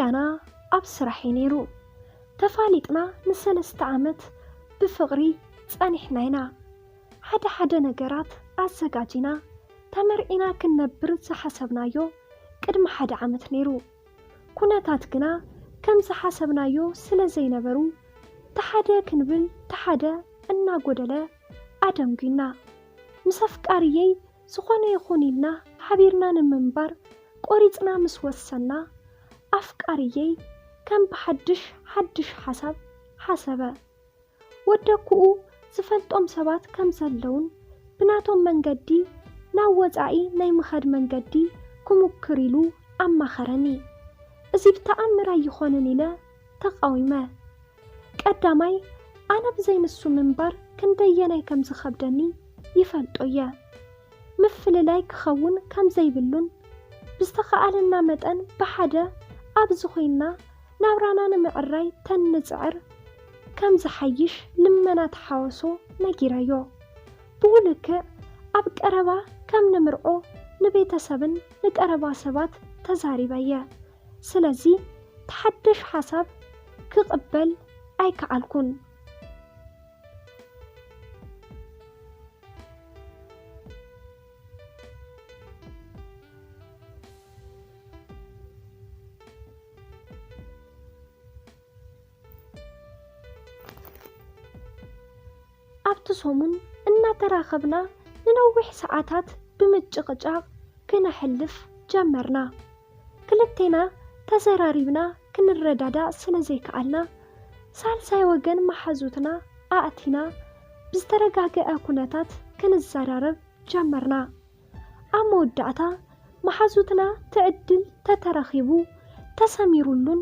ዳና ኣብ ስራሕ እዩ ነይሩ። ተፋሊጥና ንሰለስተ ዓመት ብፍቕሪ ጸኒሕና ኢና። ሓደ ሓደ ነገራት ኣዘጋጂና ተመርዒና ክንነብር ዝሓሰብናዮ ቅድሚ ሓደ ዓመት ነይሩ። ኩነታት ግና ከም ዝሓሰብናዮ ስለ ዘይነበሩ፣ ተሓደ ክንብል ተሓደ እናጎደለ ኣደንጒና። ምስ ኣፍቃርየይ ዝኾነ ይኹን ኢልና ሓቢርና ንምንባር ቆሪጽና ምስ ወሰና፣ ኣፍቃርየይ ከም ብሓድሽ ሓድሽ ሓሳብ ሓሰበ። ወደኩኡ ዝፈልጦም ሰባት ከም ዘለውን ብናቶም መንገዲ ናብ ወጻኢ ናይ ምኸድ መንገዲ ክሙክር ኢሉ ኣማኸረኒ። እዚ ብተኣምር ኣይኾንን ኢለ ተቃዊመ። ቀዳማይ፣ ኣነ ብዘይ ንሱ ምንባር ክንደየናይ ከም ዝኸብደኒ ይፈልጦ እየ። ምፍልላይ ክኸውን ከም ዘይብሉን ብዝተኻኣለና መጠን ብሓደ ኣብዚ ኮይንና ናብራና ንምዕራይ ተንጽዕር ከም ዝሓይሽ ልመና ተሓወሶ ነጊረዮ። ብኡ ልክዕ ኣብ ቀረባ ከም ንምርዖ ንቤተሰብን ንቀረባ ሰባት ተዛሪበየ። ስለዚ ተሓደሽ ሓሳብ ክቕበል ኣይከኣልኩን። ኣብቲ ሰሙን እናተራኸብና ንነዊሕ ሰዓታት ብምጭቕጫቕ ክነሕልፍ ጀመርና። ክልቴና ተዘራሪብና ክንረዳዳእ ስለ ዘይከኣልና፣ ሳልሳይ ወገን መሓዙትና ኣእቲና ብዝተረጋገአ ኩነታት ክንዘራረብ ጀመርና። ኣብ መወዳእታ መሓዙትና ትዕድል ተተረኺቡ ተሰሚሩሉን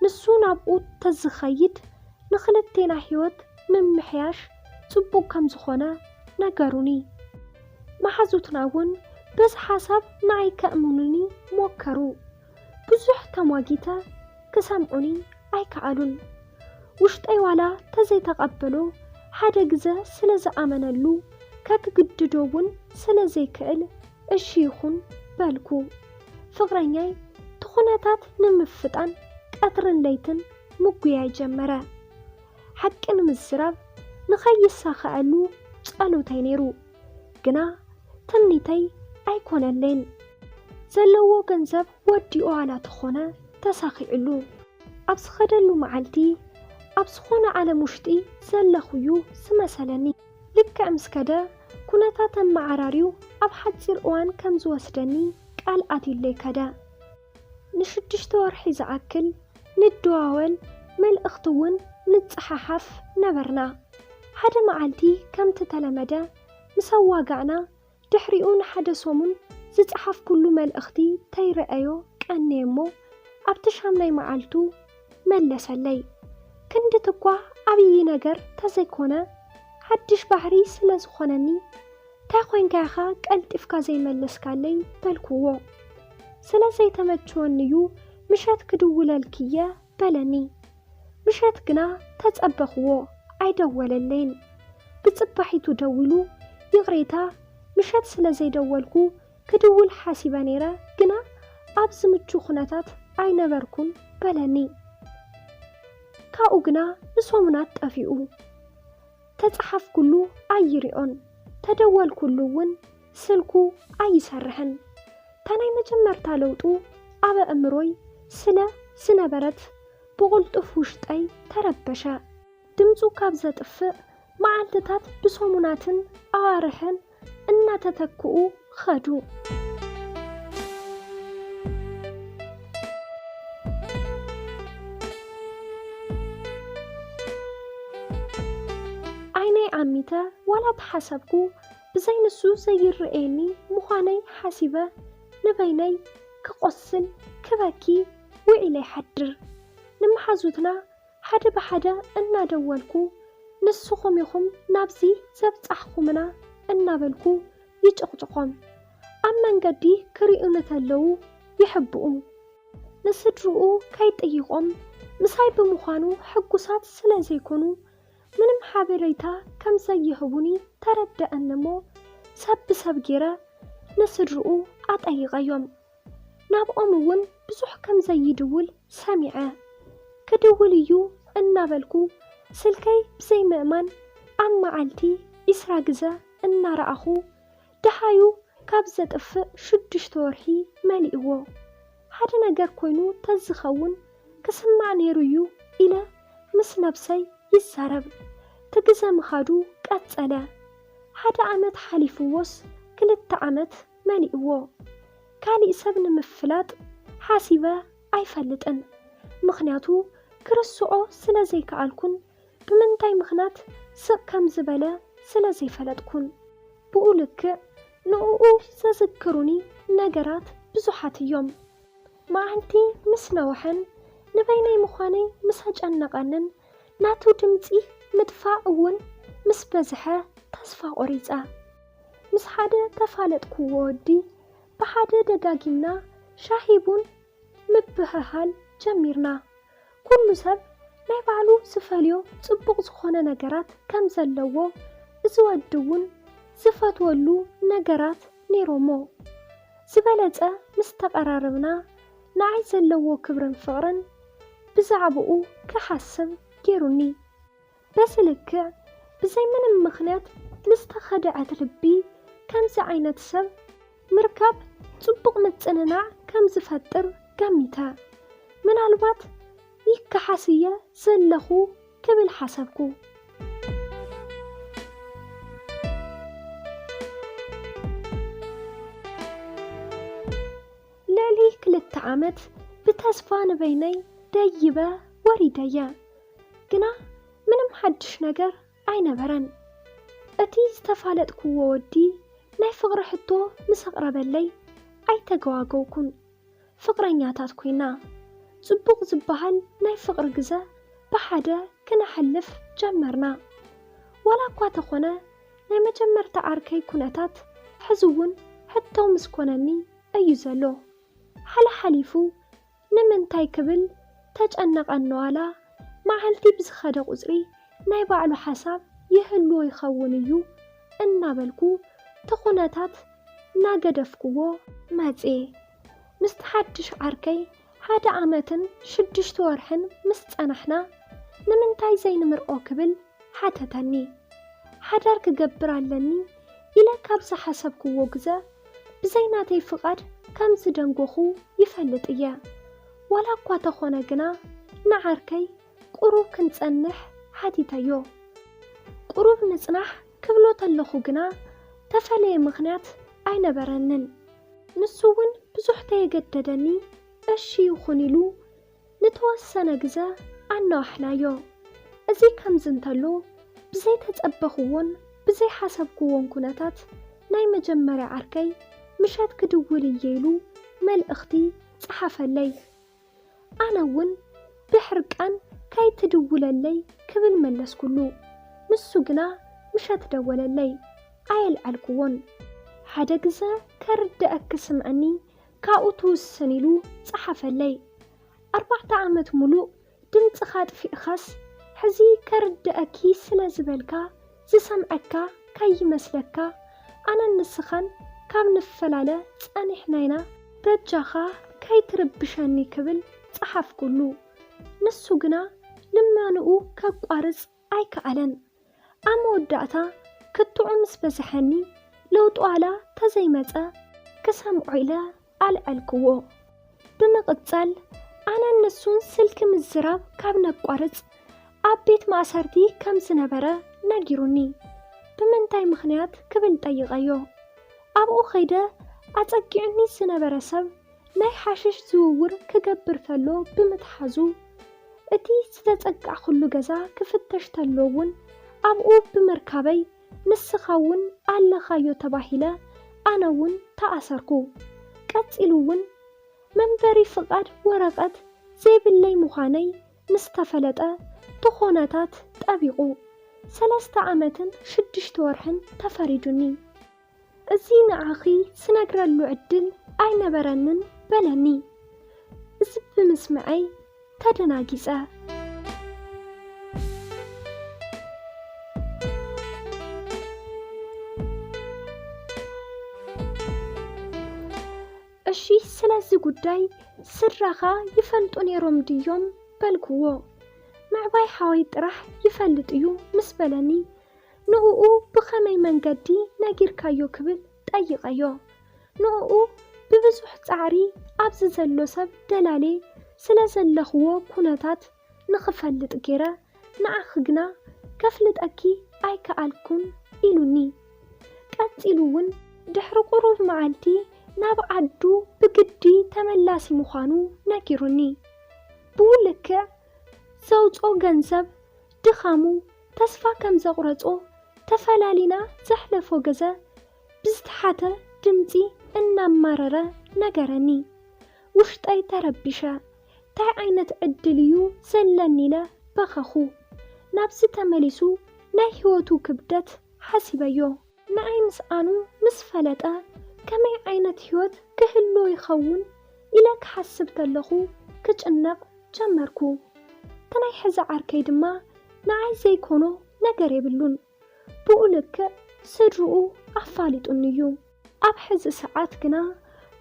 ንሱ ናብኡ ተዝኸይድ ንኽልቴና ህይወት ምምሕያሽ ጽቡቕ ከም ዝኾነ ነገሩኒ። መሓዙትና እውን በዚ ሓሳብ ንዓይ ከእምኑኒ ሞከሩ። ብዙሕ ተሟጊተ ክሰምዑኒ ኣይከኣሉን። ውሽጠይ ዋላ ተዘይተቐበሎ፣ ሓደ ግዘ ስለ ዝኣመነሉ ከክግድዶ እውን ስለ ዘይክእል እሺ ይኹን በልኩ። ፍቕረኛይ እቲ ኩነታት ንምፍጣን ቀትርን ለይትን ምጉያይ ጀመረ። ሓቂ ንምዝራብ ንኸይሳኸዐሉ ጸሎተይ ነይሩ። ግና ትምኒተይ ኣይኮነለይን። ዘለዎ ገንዘብ ወዲኡ ዋላ ተኾነ ተሳኺዕሉ። ኣብ ዝኸደሉ መዓልቲ ኣብ ዝኾነ ዓለም ውሽጢ ዘለኹ እዩ ዝመሰለኒ። ልክዕ ምስ ከደ ኩነታት ኣመዓራርዩ ኣብ ሓፂር እዋን ከም ዝወስደኒ ቃል ኣትዩለይ ከደ። ንሽዱሽተ ወርሒ ዝኣክል ንደዋወል፣ መልእኽቲ እውን ንፀሓሓፍ ነበርና። ሓደ መዓልቲ ከምቲ ተለመደ ምስ ኣዋጋዕና ድሕሪኡ ንሓደ ሰሙን ዝጸሓፍኩሉ መልእኽቲ ተይረኣዮ ቀንየ እሞ ኣብቲ ሻምናይ መዓልቱ መለሰለይ። ክንድቲ እኳ ዓብዪ ነገር ተዘይኮነ ሓድሽ ባህሪ ስለ ዝኾነኒ እንታይ ኮይንካ ኢኻ ቀልጢፍካ ዘይመለስካለይ በልክዎ። ስለ ዘይተመቸወኒ እዩ ምሸት ክድውለልክየ በለኒ። ምሸት ግና ተጸበኽዎ ኣይደወለለይን። ብጽባሒቱ ደዊሉ ይቕሬታ ምሸት ስለ ዘይደወልኩ ክድውል ሓሲበ ነይረ ግና ኣብ ዝምቹ ኩነታት ኣይነበርኩን በለኒ። ካብኡ ግና ንሰሙናት ጠፊኡ። ተጸሓፍኩሉ ኣይሪኦን፣ ተደወልኩሉ እውን ስልኩ ኣይሰርሕን። እታ ናይ መጀመርታ ለውጡ ኣብ ኣእምሮይ ስለ ዝነበረት ብቕልጡፍ ውሽጠይ ተረበሸ። ድምጹ ካብ ዘጥፍእ መዓልትታት ብሰሙናትን ኣዋርሕን እናተተክኡ ኸዱ። ዓይነይ ዓሚተ ዋላ ተሓሰብኩ ብዘይ ንሱ ዘይረኣየኒ ምዃነይ ሓሲበ ንበይነይ ክቖስል ክበኪ ውዒለ ይሓድር። ንመሓዙትና ሓደ ብሓደ እናደወልኩ ንስኹም ኢኹም ናብዚ ዘብጻሕኹምና እናበልኩ ይጭቕጭቖም። ኣብ መንገዲ ክሪኡኒ ተለዉ ይሕብኡ። ንስድርኡ ከይጥይቖም ምሳይ ብምዃኑ ሕጉሳት ስለ ዘይኮኑ ምንም ሓበሬታ ከም ዘይህቡኒ ተረደኣኒ እሞ ሰብ ብሰብ ገይረ ንስድርኡ ኣጠይቐዮም። ናብኦም እውን ብዙሕ ከም ዘይድውል ሰሚዐ። ክድውል እዩ እናበልኩ ስልከይ ብዘይምእማን ኣብ መዓልቲ ዒስራ ግዘ እናረኣኹ ደሃዩ ካብ ዘጥፍእ ሽዱሽተ ወርሒ መሊእዎ። ሓደ ነገር ኮይኑ ተዝኸውን ክስማዕ ነይሩ እዩ ኢለ ምስ ነብሰይ ይዛረብ። እቲ ግዘ ምኻዱ ቀጸለ። ሓደ ዓመት ሓሊፍዎስ ክልተ ዓመት መሊእዎ። ካሊእ ሰብ ንምፍላጥ ሓሲበ ኣይፈልጥን። ምኽንያቱ ክርስዖ ስለ ዘይከኣልኩን ብምንታይ ምኽንያት ስቕ ከም ዝበለ ስለ ዘይፈለጥኩን። ብኡ ልክዕ ንእኡ ዘዝክሩኒ ነገራት ብዙሓት እዮም። መዓልቲ ምስ ነውሐን ንበይነይ ምዃነይ ምስ ኣጨነቐንን ናቱ ድምፂ ምጥፋእ እውን ምስ በዝሐ ተስፋ ቆሪጸ። ምስ ሓደ ተፋለጥኩዎ ወዲ ብሓደ ደጋጊምና ሻሂ ቡን ምብህሃል ጀሚርና። ኩሉ ሰብ ናይ ባዕሉ ዝፈልዮ ጽቡቕ ዝኾነ ነገራት ከም ዘለዎ እዚ ወዲ እውን ዝፈትወሉ ነገራት ነይሮሞ። ዝበለጸ ምስ ተቐራረብና ንዓይ ዘለዎ ክብርን ፍቕርን ብዛዕባኡ ክሓስብ ገይሩኒ። በዚ ልክዕ ብዘይ ምንም ምኽንያት ንዝተኸድዐት ልቢ ከምዚ ዓይነት ሰብ ምርካብ ጽቡቕ ምጽንናዕ ከም ዝፈጥር ገሚተ። ምናልባት ይከሓስ እየ ዘለኹ ክብል ሓሰብኩ። ልዕሊ ክልተ ዓመት ብተስፋ ንበይነይ ደይበ ወሪደየ። ግና ምንም ሓድሽ ነገር ኣይነበረን። እቲ ዝተፋለጥኩዎ ወዲ ናይ ፍቕሪ ሕቶ ምስ ኣቕረበለይ ኣይተገዋገውኩን። ፍቕረኛታት ኮይና። ጽቡቕ ዝበሃል ናይ ፍቕሪ ግዘ ብሓደ ክነሕልፍ ጀመርና። ዋላ እኳ ተኾነ ናይ መጀመርታ ዓርከይ ኩነታት ሕዚ እውን ሕቶ ምስ ኮነኒ እዩ ዘሎ። ሓለሓሊፉ ንምንታይ ክብል ተጨነቐኒ ዋላ መዓልቲ ብዝኸደ ቁጽሪ ናይ ባዕሉ ሓሳብ ይህልዎ ይኸውን እዩ እናበልኩ እቲ ኩነታት እናገደፍኩዎ መጽየ። ምስቲ ሓድሽ ዓርከይ ሓደ ዓመትን ሽዱሽተ ወርሕን ምስ ጸናሕና ንምንታይ ዘይንምርዖ ክብል ሓተተኒ። ሓዳር ክገብር ኣለኒ ኢለ ካብ ዝሓሰብክዎ ግዘ ብዘይ ናተይ ፍቓድ ከም ዝደንጎኹ ይፈልጥ እየ። ዋላ እኳ ተኾነ ግና ንዓርከይ ቁሩብ ክንጸንሕ ሓቲተዮ። ቁሩብ ንጽናሕ ክብሎ ተለኹ ግና ተፈለየ ምኽንያት ኣይነበረንን። ንሱ እውን ብዙሕ ተየገደደኒ እሺ ይኹን ኢሉ ንተወሰነ ግዘ ኣነዋሕናዮ። እዚ ከምዚ እንተሎ ብዘይተጸበኽዎን ብዘይሓሰብክዎን ኩነታት ናይ መጀመርያ ዓርከይ ምሸት ክድውል እየ ኢሉ መልእኽቲ ጸሓፈለይ። ኣነ እውን ብሕርቃን ከይትድውለለይ ክብል መለስኩሉ። ንሱ ግና ምሸት ደወለለይ። ኣየልዐልክዎን። ሓደ ግዘ ከርድኣኪ ስምዕኒ ካብኡ ትውስን ኢሉ ጸሓፈለይ። ኣርባዕተ ዓመት ሙሉእ ድምጽኻ ኣጥፊእኻስ ሕዚ ከርድኣኪ ስለ ዝበልካ ዝሰምዐካ ከይመስለካ ኣነን ንስኻን ካብ ንፈላለ ጸኒሕና ኢና በጃኻ ከይትርብሸኒ ክብል ጸሓፍኩሉ። ንሱ ግና ልመንኡ ከቋርጽ ኣይከኣለን። ኣብ መወዳእታ ክትዑ ምስ በዝሐኒ ለውጢ ዋላ ተዘይመጸ ክሰምዖ ኢለ ኣልዐልክዎ። ብምቕጻል ኣነን ንሱን ስልኪ ምዝራብ ካብ ነቋርጽ ኣብ ቤት ማእሰርቲ ከም ዝነበረ ነጊሩኒ። ብምንታይ ምኽንያት ክብል ጠይቐዮ። ኣብኡ ኸይደ ኣጸጊዑኒ ዝነበረ ሰብ ናይ ሓሽሽ ዝውውር ክገብር ከሎ ብምትሓዙ እቲ ዝተጸጋዕኩሉ ገዛ ክፍተሽ ተሎ እውን ኣብኡ ብምርካበይ ንስኻ እውን ኣለኻዮ ተባሂለ ኣነ እውን ተኣሰርኩ። ቀጺሉ እውን መንበሪ ፍቓድ ወረቐት ዘይብለይ ምዃነይ ምስ ተፈለጠ እቲ ኾነታት ጠቢቑ ሰለስተ ዓመትን ሽዱሽተ ወርሕን ተፈሪዱኒ። እዚ ንዓኺ ዝነግረሉ ዕድል ኣይነበረንን በለኒ። እዚ ብምስምዐይ ተደናጊጸ። እሺ፣ ስለዚ ጉዳይ ስድራኻ ይፈልጡ ነይሮም ድዮም? በልክዎ። ምዕባይ ሓወይ ጥራሕ ይፈልጥ እዩ ምስ በለኒ፣ ንእኡ ብኸመይ መንገዲ ነጊርካዮ ክብል ጠይቐዮ። ንእኡ ብብዙሕ ጻዕሪ ኣብዚ ዘሎ ሰብ ደላሌ ስለ ዘለኽዎ ኩነታት ንኽፈልጥ ገይረ፣ ንዓኺ ግና ከፍልጠኪ ኣይከኣልኩን ኢሉኒ። ቀጺሉ እውን ድሕሪ ቁሩብ መዓልቲ ናብ ዓዱ ብግዲ ተመላሲ ምዃኑ ነጊሩኒ። ብኡ ልክዕ ዘውፅኦ ገንዘብ ድኻሙ ተስፋ ከም ዘቑረጾ፣ ተፈላሊና ዘሕለፎ ግዘ ብዝተሓተ ድምፂ እናማረረ ነገረኒ። ውሽጠይ ተረቢሸ። እንታይ ዓይነት ዕድል እዩ ዘለኒ ኢለ በኸኹ። ናብዚ ተመሊሱ ናይ ህይወቱ ክብደት ሓሲበዮ። ንኣይ ምስኣኑ ምስ ፈለጠ ከመይ ዓይነት ህይወት ክህልዎ ይኸውን ኢለ ክሓስብ ከለኹ ክጭነቕ ጀመርኩ። እቲ ናይ ሕዚ ዓርከይ ድማ ንኣይ ዘይኮኖ ነገር የብሉን። ብኡ ልክዕ ስድርኡ ኣፋሊጡኒ እዩ። ኣብ ሕዚ ሰዓት ግና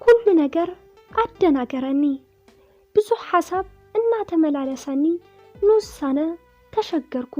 ኩሉ ነገር ኣደናገረኒ። ብዙሕ ሓሳብ እናተመላለሰኒ ንውሳነ ተሸገርኩ።